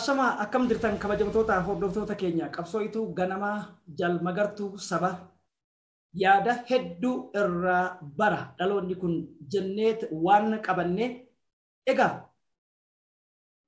Ashama akkam jirtan kabajamtoota hordoftoota keenya qabsooyituu ganamaa jalmagartuu saba yaada hedduu irraa bara dhaloonni kun jenneet waan qabanne egaa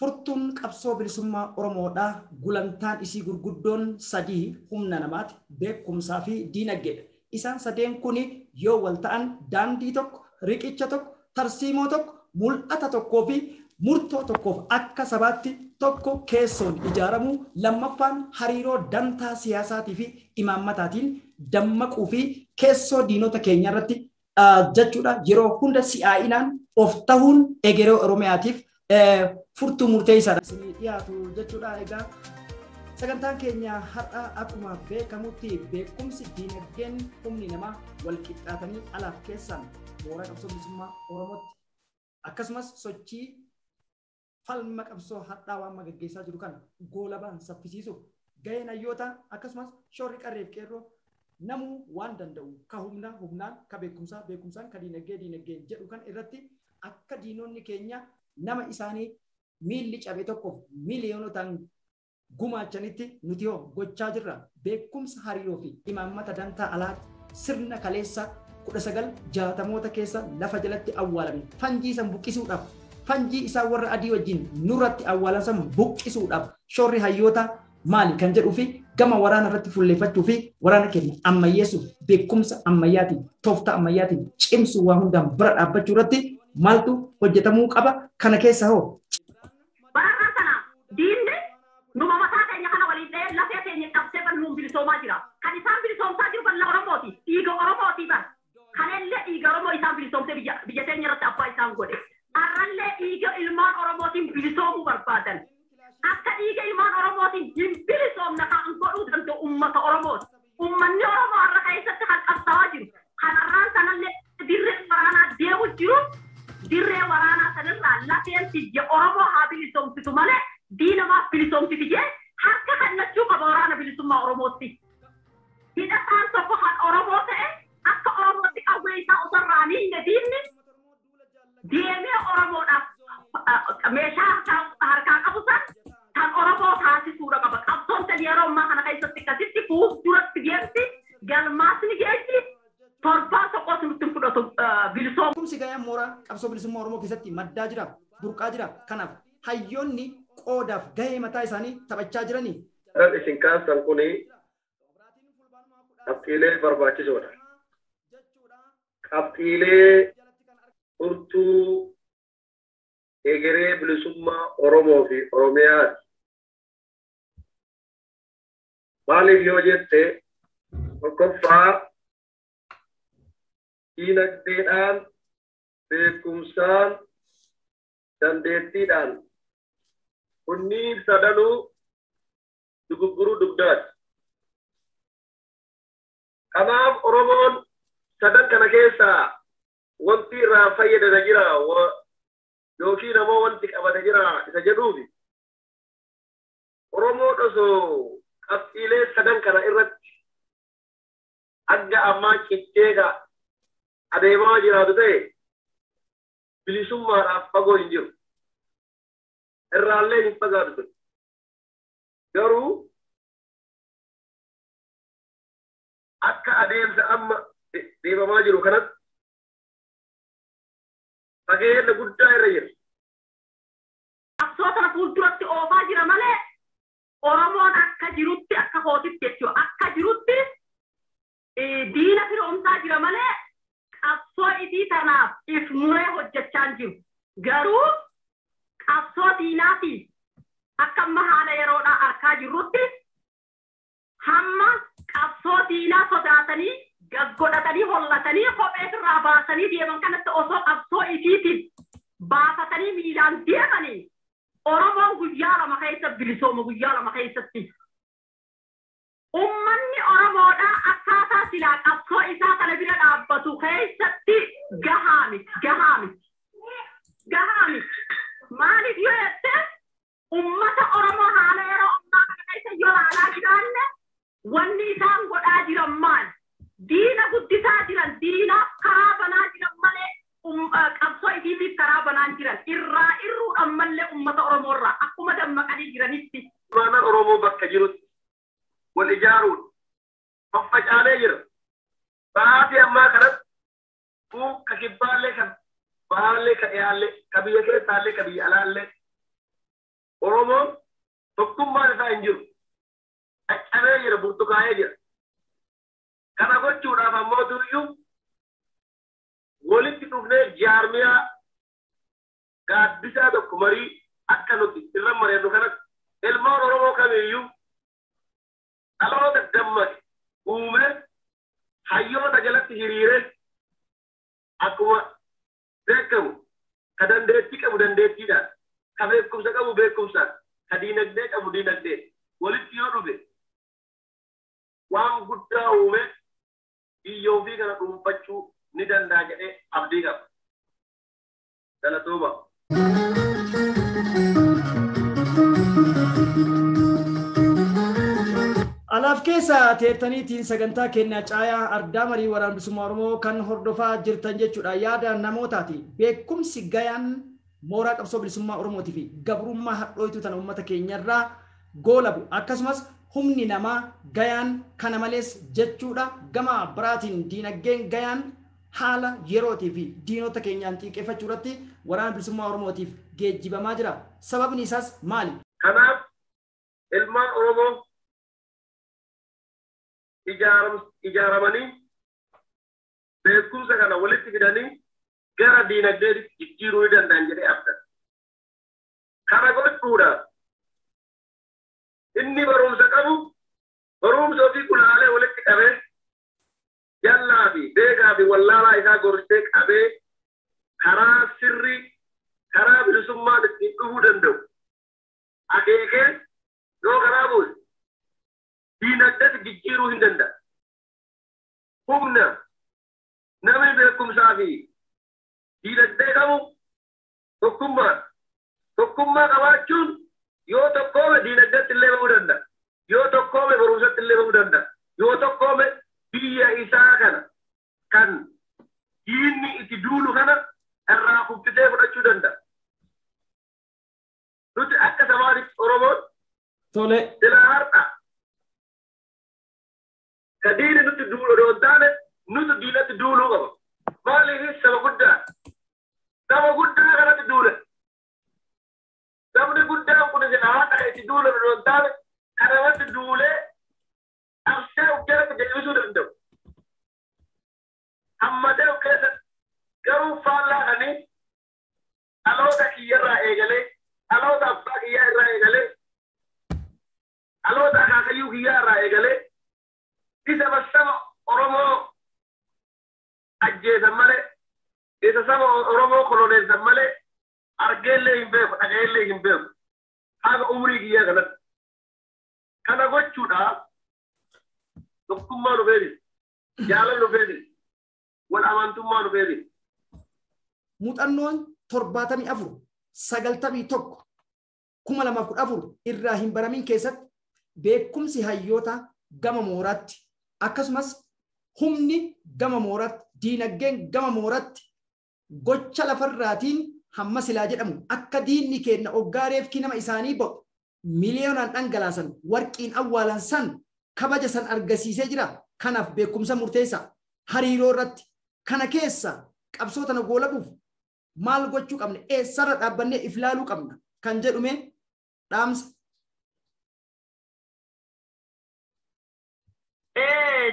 furtuun qabsoo bilisummaa Oromoodhaa gulantaan isii gurguddoon sadii humna namaati beekumsaa fi diinagdeedha. Isaan sadeen kun yoo wal ta'an daandii tokko, riqicha tokko, tarsiimoo tokko, mul'ata tokkoo fi murtoo tokkoof akka sabaatti tokko keessoon ijaaramuu, lammaffaan hariiroo dantaa siyaasaatii fi imaammataatiin dammaquu fi keessoo diinota keenya irratti jechuudha yeroo hunda si'aa'inaan of tahuun egeree Oromiyaatiif furtuu murteessaadha. Isinii dhiyaatu jechuudha. Egaa sagantaan keenya har'a akkuma beekamutti beekumsi diinagdeen humni namaa wal qixxaatanii alaaf keessaan mooraa qabsoo bilisummaa Oromootti akkasumas sochii falma qabsoo hadhaa waan magaggeessaa jiru kana goolabaan saffisiisuuf gaheen hayyoota akkasumas shoorri qarreef qeerroo namuu waan danda'u ka humna humnaan ka beekumsaa beekumsaan ka diinagdee diinagdeen jedhu kan irratti akka diinonni keenya nama isaanii miilli cabe tokkoof miiliyoonotaan gumaachanitti nuti hoo gochaa jirra. Beekumsa hariiroo fi imaammata dantaa alaatti sirna kaleessa 1960moota keessa lafa jalatti awwaalame fanjii san buqqisuudhaaf fanjii isaa warra adii wajjin nurratti awwaalan san buqqisuudhaaf shoorri hayyoota maali kan jedhuu fi gama waraana irratti fuulleeffachuu fi waraana keenya ammayyeessuuf beekumsa ammayyaatiin tooftaa ammayyaatiin cimsuu waa hundaan bira dhaabbachuu irratti maaltu hojjetamuu qaba kana keessa hoo. Bara kana diinni numa mataa keenya kana waliin dhahee lafee keenya cabsee bal'uun bilisoomaa jira. Kan isaan bilisoomsaa jiru bal'aa Oromooti. Dhiiga Oromooti bara. Kanallee dhiiga Oromoo isaan bilisoomsee biyya teenya irratti abbaa isaan godhe. Har'allee dhiiga ilmaan Oromootiin bilisoomuu barbaadan. Akka dhiiga ilmaan Oromootiin hin bilisoomne kan godhuu danda'u uummata Oromooti. Uummanni Oromoo har'a keessatti kan qabsaa'aa jiru. Kanarraan sanallee dirree waraanaa deemu jiru. Dirree waraanaa sanirraa lafeen biyya Oromoo haa bilisoomsitu malee diinamaaf bilisoomsiti jee harka kennachuu qaba waraana bilisummaa Oromootti. Hidhataan tokko kan Oromoo ta'e akka Oromootti qawwee isaa osoo hin hiine diinni deemee Oromoodhaaf meeshaa harkaa qabu san kan Oromoo taasisuudha qaba. Qabsoon tan yeroo ammaa kana keessatti akkasitti fuulduratti deemti galmaasni geessi torbaan tokkos nutti hin fudhatu bilisoom. Beekumsi gahee mooraa qabsoo bilisummaa Oromoo keessatti maddaa jira, burqaa jira. Kanaaf hayyoonni qoodaaf gahee mataa isaanii taphachaa jiranii. Isin kaastan kuni qabxiilee barbaachisoodha. Qabxiilee furtuu egeree bilisummaa Oromoo fi Oromiyaati. Maaliif yoo jette tokkoffaa diinagdeedhaan, beekumsaan, dandeettiidhaan kunniin sadanuu dugugguruu dugdaati. Kanaaf Oromoon sadan kana keessaa wanti irraa fayyadame jira yookiin ammoo wanti qabate jira isa jedhuufi Oromoon osoo qabxiilee sadan kana irratti hanga ammaa cicceega adeemaa jiraatu ta'e bilisummaadhaaf fagoo hin jiru. Irraallee hin fagaatu ture. Garuu akka adeemsa amma deemamaa jiru kanatti fageenya guddaa irra jira. Qabsoo kana fuulduratti oofaa jira malee Oromoon akka jirutti akka kootitti jechuudha. Akka jirutti diina firoomsaa jira malee qabsoo isii tanaaf if muree hojjechaa hin jiru. Garuu qabsoo diinaafi akka amma haala yeroodhaa argaa jirrutti hamma qabsoo diinaa sodaatanii gaggodhatanii hollatanii kophee irraa baasanii deeman kanatti osoo qabsoo isiitiif baafatanii miilaan deemanii Oromoon guyyaa lama keessa bilisooma guyyaa lama keessatti. Uummanni Oromoodhaa akkaataa silaa qabsoo isaa kana bira dhaabbatu keessatti gahaa miti gahaa miti gahaa miti. Maaliif yoo jette uummata Oromoo haala yeroo ammaa kana keessa yoo ilaalaa jiraanne wanni isaan godhaa jiran maali? Diina guddisaa jiran diinaaf karaa banaa jiran malee qabsoo isiitiif karaa banaan jiran irraa irruudhaan mallee uummata Oromoo irraa akkuma dammaqanii jiranitti. Kibbaallee, ka bahaallee, ka dhiyaallee, ka biyya keessaallee, ka biyya alaallee Oromoon tokkummaan isaa hin jiru. Caccabee jira, burtukaa'ee jira. Kana gochuudhaaf ammoo iyyuu walitti dhufnee jaarmiyaa gaaddisaa tokko marii akka nuti irra mari'annu kanatti ilmaan Oromoo kamiiyyuu dhaloota dammaqe uume hayyoota jalatti hiriire akkuma beekamu ka dandeettii qabu dandeettiidhaan, ka beekumsa qabu beekumsaan, ka diinagdee qabu diinagdee walitti yoo dhufe waan guddaa uume biyya ofii kana dhuunfachuu ni danda'a jedhee abdii qaba. Galatooma. Alaaf keessa teettaniitiin sagantaa kennaa caayaa ardaa marii waraana bilisummaa Oromoo kan hordofaa jirtan jechuudha. Yaada namootaati. Beekumsi gayaan mooraa qabsoo bilisummaa Oromootii fi gabrummaa hadhooytuu tana uummata keenyarraa goolabu. Akkasumas humni namaa gayaan kana malees jechuudha. Gama biraatiin diinagdeen gayaan haala yerootii fi diinota keenyaan xiiqeffachuu irratti waraana bilisummaa Oromootiif geejjibamaa jira. Sababni isaas maali? Kanaaf ilmaan Oromoo ijaaramanii beekumsa kana walitti fidanii gara diinagdeetti jijjiiruu ni danda'an jedhee abdata. Kana gochuudhaaf inni barumsa qabu barumsa ofii kulaalee walitti qabee jallaa fi beekaa fi wallaalaa isaa gorsee qabee karaa sirrii karaa bilisummaan ittiin dhufuu danda'u akeekee yoo karaa buuse diinagdeetti jijjiiruu hin danda'a. Humna namni beekumsaa fi diinagdee qabu tokkummaa tokkummaa qabaachuun yoo tokkoome diinagdeetti illee bahuu danda'a. Yoo tokkoome barumsatti illee bahuu danda'a. Yoo tokkoome biyya isaa kana kan diinni itti duulu kana irraa kuffisee fudhachuu danda'a. Nuti akka sabaatitti Oromoon Tole. Silaa har'a ka diinni nutti duulu odoo hin taane nuti diinatti duuluu qaba. Maaliif saba guddaa? Saba guddaa kanatti duule. Sabni guddaan kun silaa har'a kan itti duule odoo hin taane kanamatti duulee dhabsee of jalatti deebisuu danda'u. Hammatee of keessatti garuu faallaa kanii dhaloota kiyyarraa eegalee dhaloota abbaa kiyyaa irraa eegalee dhaloota akaakayyuu kiyyaa irraa eegalee isa saba Oromoo ajjeesan malee isa saba Oromoo koloneessan malee argeellee hin beeku dhaga'eellee hin beeku haga umurii kiyyaa kanatti. Kana gochuudhaaf tokkummaa nu feesisa, jaalala nu feesisa, wal amantummaa nu feesisa. Muuxannoon 74 91 2014 irraa hin baramin keessatti beekumsi hayyoota gama mooraatti akkasumas humni gama mooraatti diinagdeen gama mooraatti gocha lafarraatiin hamma silaa jedhamu akka diinni kenna oggaareef nama isaanii ba'u miliyoonaan dhangalaasan warqiin awwaalan san kabaja san argisiisee jira. Kanaaf beekumsa murteessaa hariiroo irratti kana keessa qabsoo tana goolabuuf maal gochuu qabna, eessarra dhaabbannee if laaluu qabna kan jedhume dhaamsa.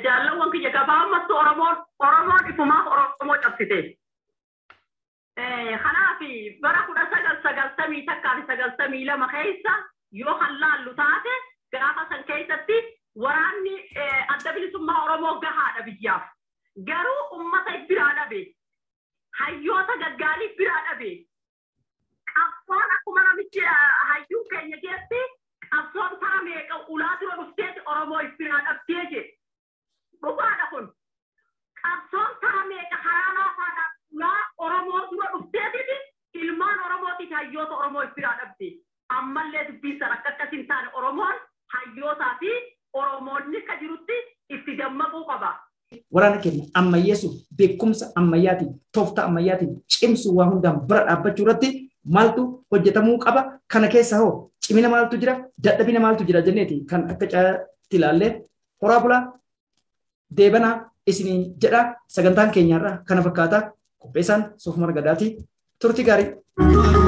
Jaalawwan kiyya gabaabumatti Oromoon ifumaaf Oromoo cabsite. Kanaaf bara 1991 fi 92 keessa yoo kan laallu taate gaafa san keessatti waraanni adda bilisummaa Oromoo gahaadha biyyaaf. Garuu uummata biraa dhabe. Hayyoota gaggaarii biraa dhabe. Qabsoon akkuma namichi hayyuu keenya keessi qabsoon tara meeqa ulaa dura dhufteeti Oromoo biraa dhabdee jedhe. Dhugaadha kun. Qabsoon tara meeqa karaa laafaadhaan ulaa Oromoo dura dhufteetiti ilmaan Oromootiif hayyoota Oromoo biraa dhabde. Ammallee dubbii sana akka akkas hin taane Oromoon hayyootaa fi Oromoonni akka jirutti itti dammaquu qaba. Waraana keenya ammayyeessuuf beekumsa ammayyaatiin tooftaa ammayyaatiin cimsuu waa hundaan bira dhaabbachuu irratti maaltu hojjetamuu qaba? Kana keessa hoo cimina maaltu jira? Dadhabina maaltu jira jenneeti kan akka caayaatti ilaallee horaa bulaa deebanaa isinii jedha. Sagantaan keenyarraa kana fakkaata. Qopheessaan Soofumar Gadaatii. Turtii gaarii.